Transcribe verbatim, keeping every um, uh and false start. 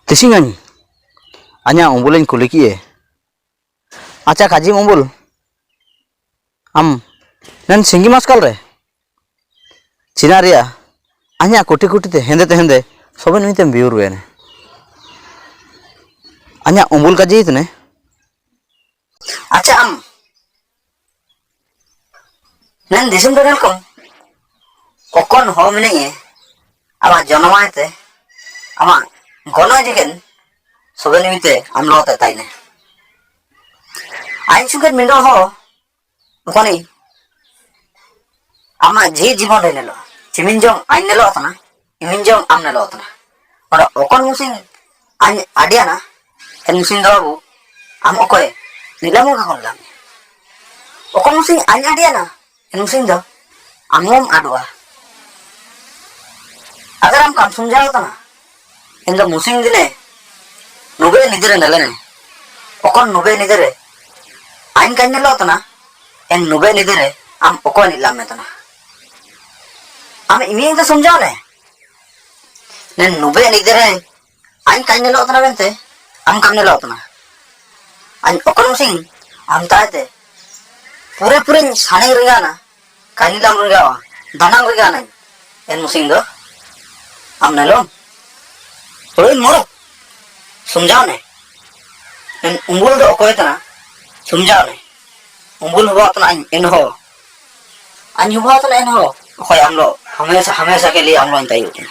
ᱛᱤᱥᱤᱝᱟᱹᱧ, ᱟᱧᱟ ᱩᱢᱵᱩᱞᱟᱹᱧ ᱠᱩᱞᱤ ᱠᱮᱫ ᱮ᱾ ᱟᱪᱪᱷᱟ ᱠᱟᱡᱤᱢ ᱩᱢᱵᱩᱞ, ᱟᱢ ᱱᱮᱱ ᱥᱤᱸᱜᱤ ᱢᱟᱥᱠᱟᱞ ᱨᱮ ᱪᱤᱱᱟ ᱨᱮᱭᱟᱜ ᱟᱧᱟ ᱠᱩᱴᱤ ᱠᱩᱴᱤ ᱛᱮ ᱦᱮᱸᱫᱮ ᱛᱮ ᱦᱮᱸᱫᱮ ᱥᱚᱵᱮᱱ ᱢᱤᱛᱮᱢ ᱵᱤᱭᱩᱨ ᱵᱮᱱᱮ᱾ ᱟᱧᱟ ᱩᱢᱵᱩᱞ ᱠᱟᱡᱤ ᱛᱮᱱᱮ᱾ ᱟᱪᱪᱷᱟ, ᱟᱢ ᱱᱮᱱ ᱫᱤᱥᱚᱢ ᱫᱚ ᱧᱮᱞ ᱠᱚᱢ, ᱚᱠᱚᱱ ᱦᱚ ᱢᱮᱱᱮᱜ ᱮ, ᱟᱢᱟᱜ ᱡᱚᱱᱚᱢᱟᱭ ᱛᱮ, ᱟᱢᱟᱜ ᱜᱚᱱᱚ ᱡᱮᱜᱮᱱ ᱥᱚᱵᱮ ᱱᱤᱢᱤᱛᱮ ᱟᱢ ᱞᱚ ᱛᱮ ᱛᱟᱭᱱᱮ᱾ ᱟᱭᱤᱱ ᱥᱩᱜᱮᱱ ᱢᱤᱱᱰᱚ ᱦᱚ, ᱚᱠᱚᱱᱤ ᱟᱢᱟᱜ ᱡᱤ ᱡᱤᱵᱚᱱ ᱨᱮ ᱧᱮᱞᱚᱜᱼᱟ᱾ ᱪᱤᱢᱤᱱ ᱡᱚᱝ ᱟᱧ ᱧᱮᱞᱚᱜ ᱛᱟᱱᱟ, ᱤᱢᱤᱱ ᱡᱚᱝ ᱟᱢ ᱧᱮᱞᱚᱜ ᱛᱟᱱᱟ᱾ ᱚᱸᱰᱮ ᱚᱠᱚᱱ ᱢᱩᱥᱤᱱ ᱟᱧ ᱟᱰᱤᱭᱟᱱᱟ, ᱮᱱ ᱢᱩᱥᱤᱱ ᱫᱚ ᱵᱟᱵᱩ, ᱟᱢ ᱚᱠᱚᱭ ᱱᱤᱞᱟᱢ ᱚᱱᱠᱟ ᱠᱚᱱ ᱞᱟᱢ? ᱚᱠᱚᱱ ᱢᱩᱥᱤᱱ ᱟᱧ ᱟᱰᱤᱭᱟᱱᱟ, ᱮᱱ ᱢᱩᱥᱤᱱ ᱫᱚ ᱟᱢ ᱦᱚᱢ ᱟᱰᱚᱜᱼᱟ᱾ ᱟᱜᱟᱨ ᱟᱢ ᱠᱟᱢ ᱥᱚᱢᱡᱷᱟᱣ ᱛᱟᱱᱟ, ᱮᱱ ᱫᱚ ᱢᱩᱥᱤᱱ ᱫᱤᱱᱮ ᱱᱩᱵᱮ ᱱᱤᱫᱤᱨᱮ ᱱᱮᱞᱮᱱᱮ᱾ ᱚᱠᱚᱱ ᱱᱩᱵᱮ ᱱᱤᱫᱤᱨᱮ ᱟᱧ ᱠᱟᱧ ᱱᱮᱞᱚᱜ ᱛᱟᱱᱟ, ᱮᱱ ᱱᱩᱵᱮ ᱱᱤᱫᱤᱨᱮ ᱟᱢ ᱚᱠᱚᱭ ᱱᱤᱞᱟᱢ ᱢᱮ ᱛᱟᱱᱟ? ᱟᱢ ᱤᱢᱤᱭᱟᱹᱝ ᱛᱮ ᱥᱚᱢᱡᱷᱟᱣ ᱱᱮ᱾ ᱱᱮ ᱱᱩᱵᱮ ᱱᱤᱫᱤᱨᱮ ᱟᱧ ᱠᱟᱧ ᱱᱮᱞᱚᱜ ᱛᱟᱱᱟ ᱢᱮᱱᱛᱮ, ᱟᱢ ᱠᱟᱢ ᱱᱮᱞᱚᱜ ᱛᱟᱱᱟ᱾ ᱟᱧ ᱚᱠᱚᱱ ᱢᱩᱥᱤᱱ ᱟᱢ ᱛᱟᱭᱛᱮ ᱯᱩᱨᱟᱹ ᱯᱩᱨᱟᱹᱧ ᱥᱟᱱᱮᱝ ᱨᱮᱸᱜᱟᱣᱱᱟ, ᱠᱟᱧ ᱱᱤᱞᱟᱢ ᱨᱮᱸᱜᱟᱣᱟ, ᱫᱟᱱᱟᱝ ᱨᱮᱸᱜᱟᱣᱱᱟᱹᱧ᱾ ᱮᱱ ᱢᱩᱥᱤᱱ ᱫᱚ ᱟᱢ ᱱᱮᱞᱚᱢ᱾ ᱦᱳᱭ ᱢᱩᱨᱩᱠ, ᱥᱚᱢᱡᱷᱟᱣ ᱱᱮ᱾ ᱮᱱ ᱩᱢᱵᱩᱞ ᱫᱚ ᱚᱠᱚᱭ ᱛᱟᱱᱟ, ᱥᱚᱢᱡᱷᱟᱣ ᱱᱮ᱾ ᱩᱢᱵᱩᱞ ᱦᱚᱵᱟ ᱛᱟᱱᱟ ᱟᱧ ᱮᱱᱦᱚ᱾ ᱟᱧ ᱦᱚᱵᱟ ᱛᱟᱱᱟ ᱮᱱᱦᱚ᱾ ᱚᱠᱚᱭ ᱟᱢ ᱞᱚ, ᱦᱟᱢᱮᱥᱟ, ᱦᱟᱢᱮᱥᱟ ᱠᱮ ᱞᱤᱭᱮ ᱟᱢ ᱞᱚ ᱤᱧ ᱛᱟᱭᱚᱢ᱾